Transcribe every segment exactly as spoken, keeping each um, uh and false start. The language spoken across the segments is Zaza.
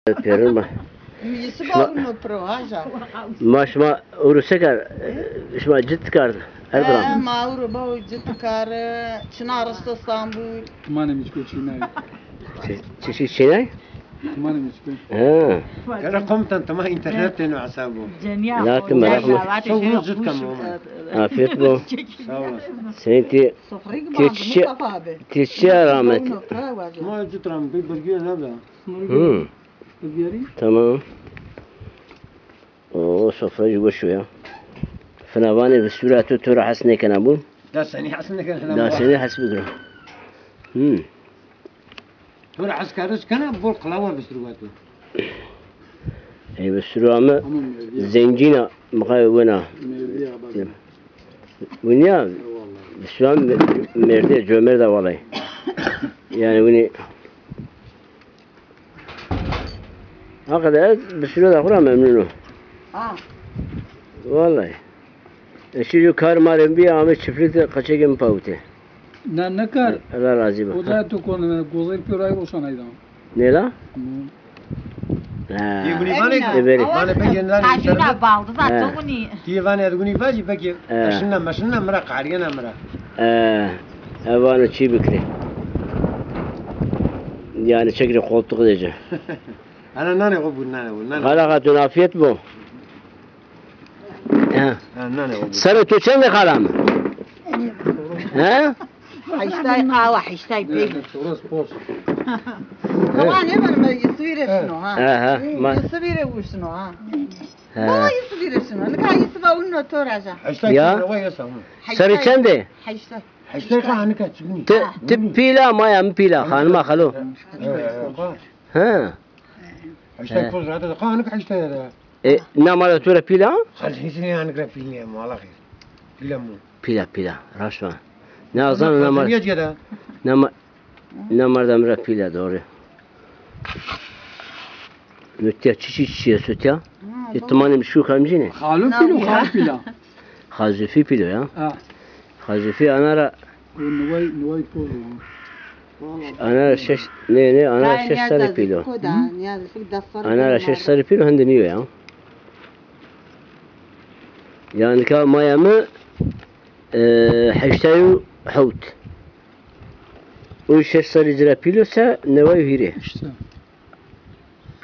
Pêrin ma. Yusuf abi no pro haja. Ma şima ewro se kar, şima cit kar, Erdoğan. E, ma ewro ba o cit kar, çina rasta İstanbul. Manê mi çiko çinay. Çi, çi şey çinay? Manê mi çiko. Ha. Kara komutan, tamam, internet teno hesabı. Cenîya. La, ti meraq mı? Çok ucuz kalma. Afiyet bol. Sağ olasın. Senin ti, ti çiçe, ti çiçe rağmet. Ma cit rağmet, bir bilgi ne da. Hı. Tamam. O sofra jî weş o ya. Fina vanê vistûra to, to ra hes nêkena bûn. Da senî hes nêkena. Da senî hes bikira. Hmm. To ra hes kariş kena, bol qilawa vistûra to. Ey vistûra mi zencîna, mi qay wena. Wina vistûra mi merdê, comerd a walay. Yani wini Hakikaten ez bi suro da xura memnun o. Ha. Vallahi. E, şî ju kar marê bî, amê çiftlik de qeçekê mi pawitê. Ne, ne kar? Allah razı olsun. O da tu konu, gozayı pür ay roşan aydan. Ne la? Hı. Ha. Yê gunî vanê ki? E, verî. Vanê peki yeniden. Tajuna baldı da tu gunî. Diye vanê ez gunî vacî peki. Eşinna meşinna mira, qariyena mira. E, e, vano çi bikirê. Yani çekirê koltuk dece. Ana nanê xo bû, nanê xo, nanê. Xala Xatun, afiyet bo. Ha. Ha, nanê xo bû. Serê to çend e, xala mi? Ha? Heştay awa, heştay pey. Soros pos. Tamam, ne var mı? Yusuf vîre şino, ha. Ha, ha. Yusuf vîre şino, ha. Ha. Baba Yusuf vîre şino. Nika Yusuf a unno to raja. Heştay. Ya. Serê çend e? Heştay. Heştay ka nika çibni. Ti, ti pîla, maya mi pîla, xanima xalo. Ha. Heştay poz rate de, qanî heştay de. E, na mara to ra pîl a? Xal hîç nê, anik ra pîl nê, mala xêr. Pîl a mi. Pîl a, pîl a. Raşt va. Ne azan na mara. Niye ceda? Na ma-, na mara da mi ra pîl a, doğru. Nutya çiçi çiçi sutya. E, timanê mi şu kamcîne. Xalo pîl o, xal pîl a. Xal Zülfü pîl o ya. Ha. Xal Zülfü ana ra. Nuway, nuway poz o. Ana ra şeş, ne, ne, ana ra şeş serrî pîl o. Ana ra şeş serrî pîl o, hende nîyo ya. Yani ka maya mi, e, heştay û hewt. O şeş serrî ci ra pîl o se, neway û hîrê. İşte.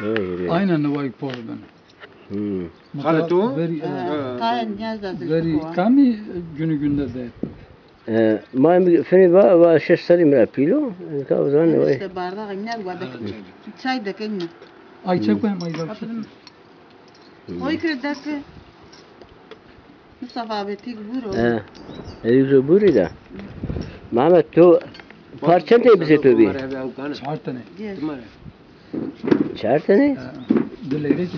Neway û hîrê. Aynen neway poz ben. Hmm. Xalê to? Verî, e, verî kamî günü günde de. E, ma mi finê va, va şeş serrî mi ra pîl o. Ka o zaman işte bardağı iner, wa da çay da kenine. Ay çek ben, ay bak. Oy kre da ki. Mustafa abi, tîk buro. E, e, yüzü buri da. Mehmet, to parçen de bize to bi. Çar tane. Çar tane? Ha, di leyre ki.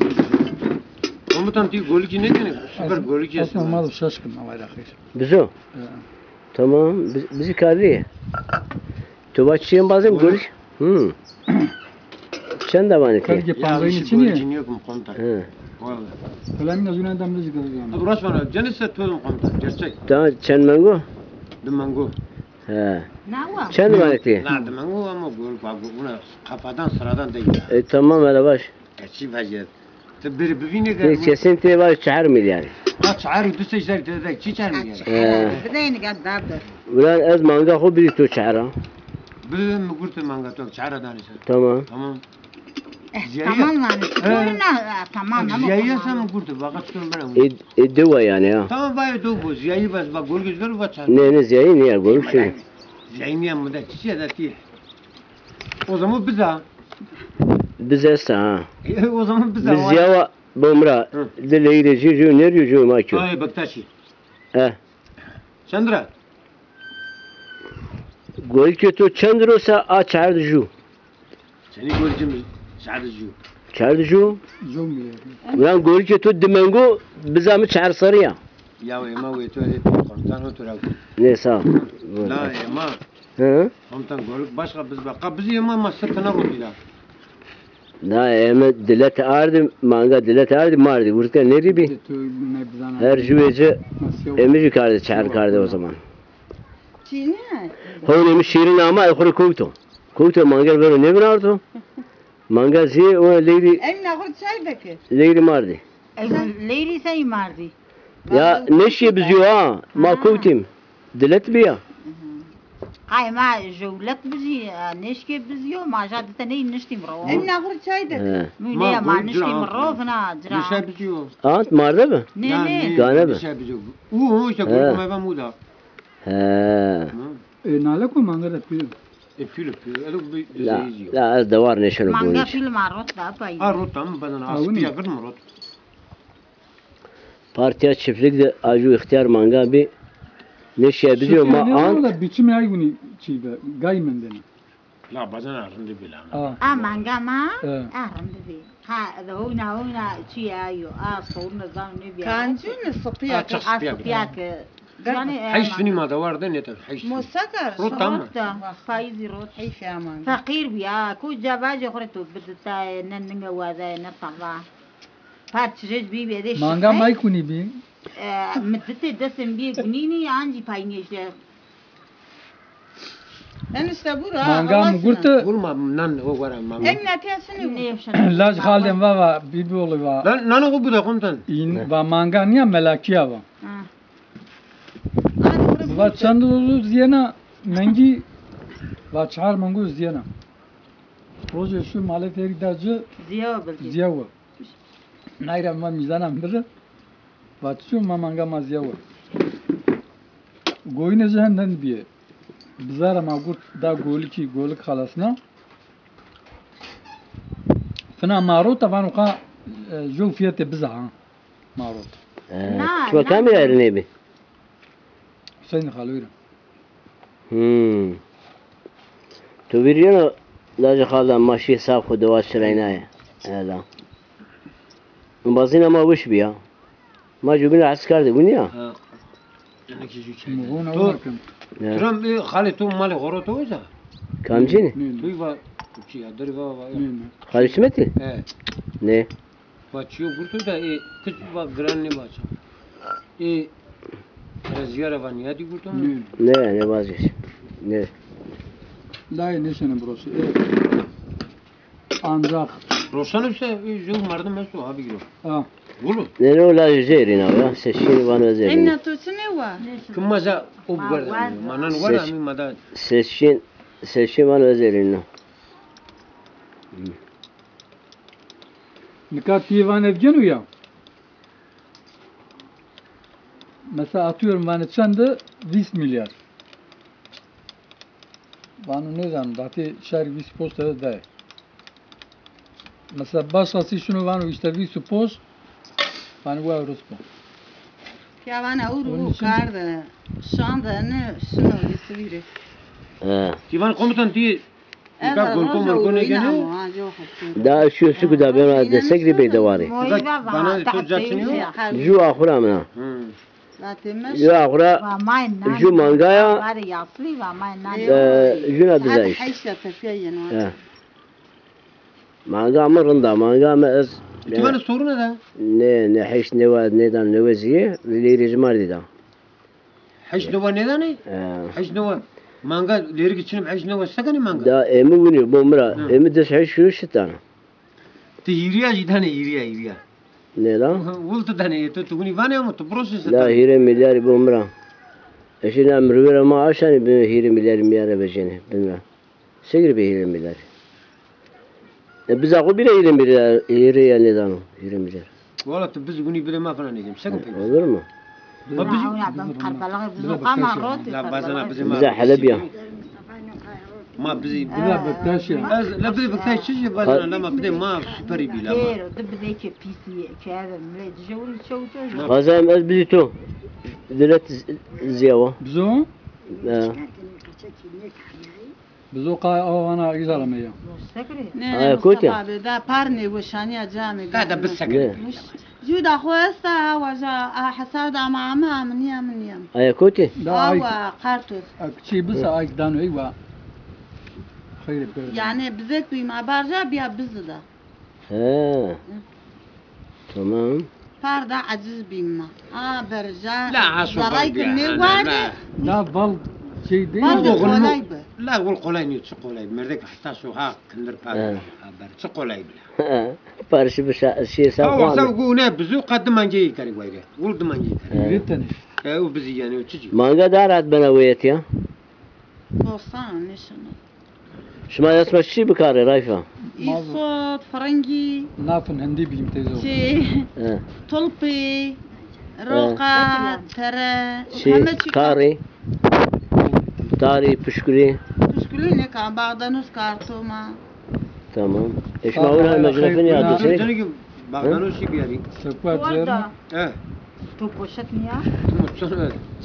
Komutan, ti golikî nêkenê? Süper golikî. Aslında mal şaşkın, Allah rahmet eylesin. Bizo? Ha. Tamam, biz, bizi karlî. Tu va çiyên bazem golik. Hı. Çend a vanê ti? Kırk panzayın içini. Golikî nêkenê komutan. Hı. Vallahi. Falan ne zaman da müzik yazıyorum. Abi, raşt vana, cenî se tozum komutan, gerçek. Daha çend mengo? Di mengo. He. Çend vanê ti? Na, di mengo ama gol, bak, buna kafadan sıradan değil ya. E, tamam, hele baş. E, çi vaziyet? Ti bir bivîne. Ti kesin ti var çar milyar. Ha, çar û du sey ser te de çi çar milyar? He. Bideyni gel dab de. Ulan ez manga xo bidî to çar a. Bi mi gurte manga to çar a danî ser. Tamam. Tamam. Tamam lan. Tamam, tamam. Ziyayı sen mi gurte? Bak, açıyorum ben. E, e, dewa yani ya. Tamam, vay, do bu. Ziyayı bas, bak, gol gözler, bak, çar. Ne, ne ziyayı, ne ya, gol şey. Ziyayı ne ya, mı da, çiçeği de ti. O zaman biza. Biz esta ha. E, o zaman biza. Biz ya wa bomra. Hı. De leyre jü jü ne jü jü ma kyo. Ay, Bektaşi. He. Çend ra? Golikê to çend ro se a çard jü. Senî golikê mi çard jü. Çard jü. Jü mü? Ulan golikê to di mengo biza mi çar sarı ya. Ya ema wê to ê komutan o to ra. Ne sağ ol. Na ema. Hı? Komutan golik başka biz bak. Biz ema ma sırtına rotila. Na eme dilet ardi, manga dilet ardi mardi. Vurtka ne ribi? Her jüveci emi jü kardi, çar kardi o zaman. Çini? Hon emi şirin ama e xuri kowto. Kowto manga vero ne binardo. Manga zî o leyrî. Emîna xo çay veke. Leyrî mardî. Leyrî sey mardî. Ya neşîye bizîyo ha. Ma kewtîm. Dilet bîya. Qay ma jewlet bizî, neşke bizîyo, ma ja dite ney niştîm ro. Emîna xo çay de. Mune ma niştîm ro fina cira. Neşe bizîyo. Ant marde bi? Ne ne. Gane bi? Neşe bizîyo. U ho işte kurdum eva muda. He. E, naleko manga de pîl. E, pîl, pîl. Elo bi zeyizîyo. La ez dewar neşeno. Manga pîl ma rot da pay. A rot tam badan aspîya girdim rot. Partiya çiftlik de aju ihtiyar manga bi neşe bizîyo ma an. Da biçim ay günü çî be gay mendene. La bazen a rindi bî la. A manga ma a rindi bî. Ha, de oyna oyna çî ayo. A sorun zan ne bîya. Kancî ne sıpıya. A sıpıya ke. Yanî heşt vinî ma de war de ne te heşt. Mosakar. Rot ama. Payizî rot. Heyf ya manga. Feqîr bîya. Ku cevacê xo rê to biditay, ne ninge wazay, ne tava. Par çirêj bî bêdê. Manga may kunî bî? E, mi ditê desên bîyê gunînî, ancî paynê işte. En işte bura. Manga mi gurte. Vurma nan o wara manga. En natiya sini. Laj xaldem va va bîbî oğlu va. Lan nan o bu da komutan. İn va manga niya melakiya va. Va çend oğlu ziyena mengi va çar mengu ziyena. Roje şu male feri da ci ziyawa. Nayra ma mîzana mi biri. Vatişo ma manga ma ziyawa. Goyine ji henden biye. Bizara ma gurt da golikî, golik xalasna. Fina marota vano ka e, jo fiyete biza ha. Marot. Çima kamî erinê bî? Hüseyin Xalwîr. Hmm. Tu vîr yeno lajê xalda ma şî hesab xo dewa çiraynaye. Ela. Bazîna ma wiş bîya. Ma jubîna hes kerdê, winî ya? Ha. Yanekî jû çay. Muğuna to, wakim. Turam e, xalê to malê xoro to weza? Kamcî ne? Tu va çi ya, deri va va ya. Xalê Simetî? He. Ne? Va çiyo gurto da e, ti va giran nêvaca. E, reziyara va niyadî gurto mu? Ne, ne vazgeç. Ne. Dayê nêşene biroşî. E. Ancak. Roşan ise, e, jo merdim esto, ha bigiro. Ha. Gulu. Ne, ne, o lajê zerîna ya. Seçkin vano zerîna. Emna to çi ne wa? Kim maza o guarda. Manan wara mi mada. Seçkin, seçkin vano zerîna. Nika ti van evgenu ya. Mesela atıyorum, yani çendi? Vîst milyar. Vano nêzan, datê şer vîst post de. Mesela başkası şunu vano işte vîst post, vano wa Ruspa. Ya vana uru kar de, şan de ne şunu vîst vîrî. He. Ti van komutan ti Nika golko molko nêgeno? Da şu suku da bena destek rê bey dewarê. Bana to ca çinî yo? Ju axura mina. Ju axura ju mangaya, e, juna biza îşte. Manga mi rinda, manga mi ez. Ti bana sorun da? Ne, ne heşt newe, ne dan newe ziye, lêrê ji mardî da. Heşt newe nêdanê? He. Heşt newe. Manga lêrikî çinim heşt newe sekanê manga? Da emi winî bo mi ra. Emi des heşt şiro şitana. Ti hîrîya jî danê hîrîya hîrîya. Nêda? Wil tu danê tu tu winî vanê ama tu biroşê se. Da hîrê milyarî bo mi ra. Eşî na mirvê ra ma aşanî bi hîrê milyarî miyare vejenê. Bimra. Segir be hîrê milyarî. E, biza xo bîra hîrê milyar, hîrê ya nêdano, hîrê milyar. Wala tu biz gunî bide ma fena nêdim. Sekin pek. Olur mu? Ma biz ona ben Karabalağı biz o kama rot. La bazana bize ma. Bize Helebya. Ma bizi. Bize Bektaş ya. Ez la bize Bektaş çiçi bazana la ma bide ma süperi bila ma. Kero de bize ki pisi kere mle jewul çewto. Bazam ez bizi to. Dilet ziyawa. Bizo? Ya. Bizo qay awa vana îzara me ya. Ne, aya kotî? Mustafa be, da par nêweşanîya camê. Ka da bisekre. Jû da xo esta, ha waja, a hesar da ama ame, ame nîya, ame nîya. Aya kotî? Da ay. Awa qartos. A kiçî bisa ay dano ey wa. Xeyr ber. Yani bizek bîma barja biya bizi da. He. Tamam. Par da aciz bîm ma. A berja. La ha, zerray ki nêwardî. La val şey değil. Val de kolay bi. La wul qolay nîyo, çi qolay. Merdek heta so ha kindir pa ha ber. Çi qolay bî la. Parşî bi şa-, şîyê sa. Ha, wasa gu ne bizu qa dimancê yî kerê wayre. Wul dimancê yî kerê. Vîr tenê. E, o bizi yanî o çi cî? Manga da rahat bena weyet ya. Bostan nişin. Şima dest ma çi bikarê Rayfa? Îsot, firingî. Nafin hindî bîm teyzo. Çi? He. Tulpî, roqa, tere, heme çî karî. Tarî, pişkurî. Pişkurî ne ka, bağdanus kartoma. Tamam. E şima wina mecrefin ya dişi. Canım ki bağdanus şey bir yani. Orada. He. Tu poşet niya?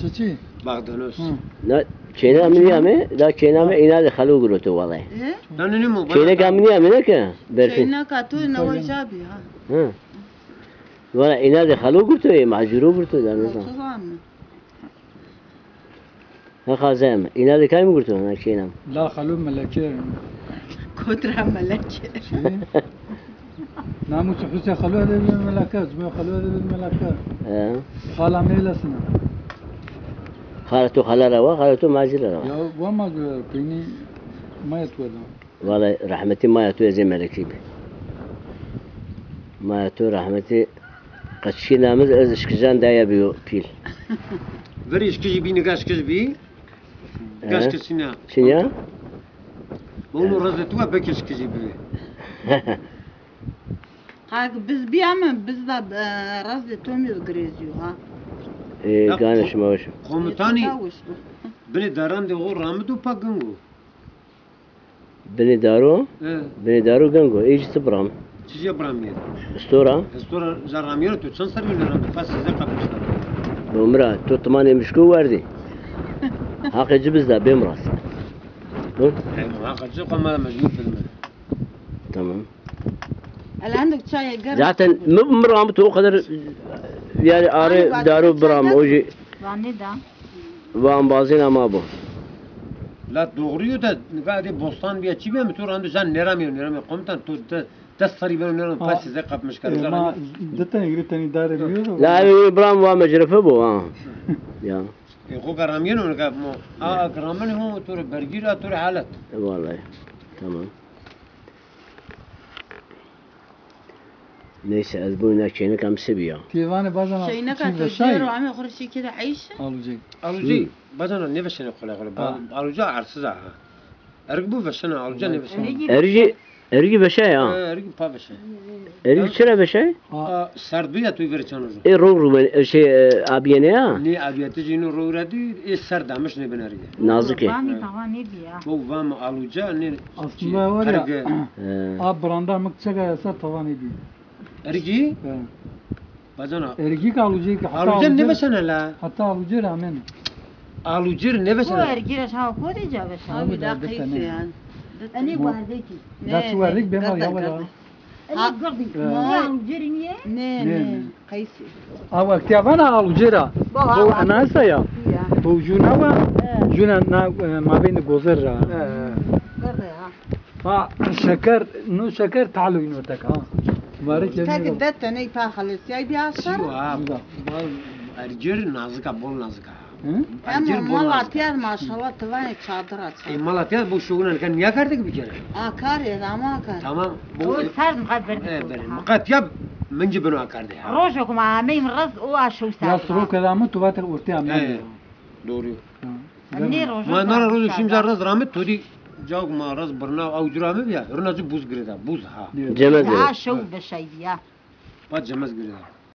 Çiçî? Bağdanus. Na, çêna min ya mi, da çêna mi îna de xelo giroto walay. E? Çêneka min ya mi ne ke, Berfin. Çêneka tu newa ca bî ha. Hı. Wala îna de xelo girto, e, macuro girto da ne zan. Heqa zem. Îna de kay mi girto, na çêna mi. La xelo meleke. Kotra meleke. Namusê Husê xelo de bî meleke, zimê xelo de bî meleke. He. Xala meyla sina. Xala to xala ra wa, xala to macira ra wa. Ya wa ma peynî maya to da. Wala rehmetî maya to ez ê melekî bî. Maya to rehmetî qeçkî namir ez işkijan daya bîyo pîl. Verî işkijî bî, nika işkij bî. Gaş ke çinya. Çinya? Bo no razê tu wa beke işkijî bî. Qak biz bîyame, biz da, e, razê to mi girêzîyo ha. E, ganê şima weş. Komutanî binê daran de o ramid û pa gingo. Binê daro? He. Binê daro gengo. Ê jî ti biram. Çica biramîye? Stora. Stora ja ramîyeno, tu çend serrî yo nêramî? Pas sêzde qat mişka. Bo mi ra, to timanê mişko werdî. Haqê ci bizda, bêm rast. Hı? Haqê ci qama mecbur bidime. Tamam. Elhendik çayê germ. Zaten mi, mi ramî to o kadar, yani arê daro biram, o jî. Vanê da. Va embazêna ma bo. La doğru yo da, nika de bostan bîya, çi bîya, mi to rando jan nêramîyo, nêramîyo. Komutan, to de, des serrî beno nêramî, pas sêzde qat mişka. E, ma di tenî, girê tenî dare bîyo. La ev bira mi va mecrefe bo ha. Ya. E, xo ka ramîyeno nika mo. A, a, ramene ho, to rê bergîr a, to rê halet. E, vallahi. Tamam. Neyse, ez bûna çênika mi se bîya. Têvanê bazan. Çênika to cêro ame xo rê çêkêde eyşe? Alucê. Alucê, bazan nêveşenê qolay qolay. Aluca arsiz a ha. Erg bû veşena, aluca nêveşena. Ergî, ergî veşe ya. E, ergî pa veşe. Ergî çira veşe? A, serd bîya tu verê çano. E, ro ro ben, e, şey, e, abîyene ya. Nê abîyete jî no ro ra dî, e, serd amiş nêben ergî. Nazik e. Bamî tava nêbîya. Bo vam aluca nê. Aslında var ya, a branda mik çeka yasa tava nêbî. Ergî? He. Bacana. Ergî ki alucê ki heta alucê nêveşena la. Heta alucê rê ameno. Alucê rê nêveşena. Ko ergî ra şawa ko de ca veşena. Abi da qeyse yani. Enê werdekî. Da çi werdek bema ya wala. Enê girdî. Alucê rê nîye? Nê, nê. Qeyse. A wextîya vana alucê ra. Bo enasa ya. Bo jûna wa. Jûna na, e, mabênî gozer ra. Girde ha. Ha, şeker, no şeker tahlo ino tek ha. Mübarek yemin ederim. Tek de teney pa xelesiyay bir asar. Çiyo ha, bal ergir nazika, bol nazika. Hı? Ergir bol nazika. Malatya maşallah tıvane çadır açar. E, Malatya bu şogunan kan niye kardık bir kere? Akar ya, ama akar. Tamam. Bu o sard mı kadar verdi? E, verdi. Mukat ya, minci bunu akardı ya. Rojo kuma ameyim raz o aşağı sard. Ya suru kelamı tuvatel ortaya ameyim. Doğru. Nê rojo. Ma nara rojo şîm ca rez ramê, to dî cawk ma rez birna, aw cura mi bîya, rina ci buz girêda, buz ha. Cemez. Ya şew beşay bîya. Pa cemez girêda.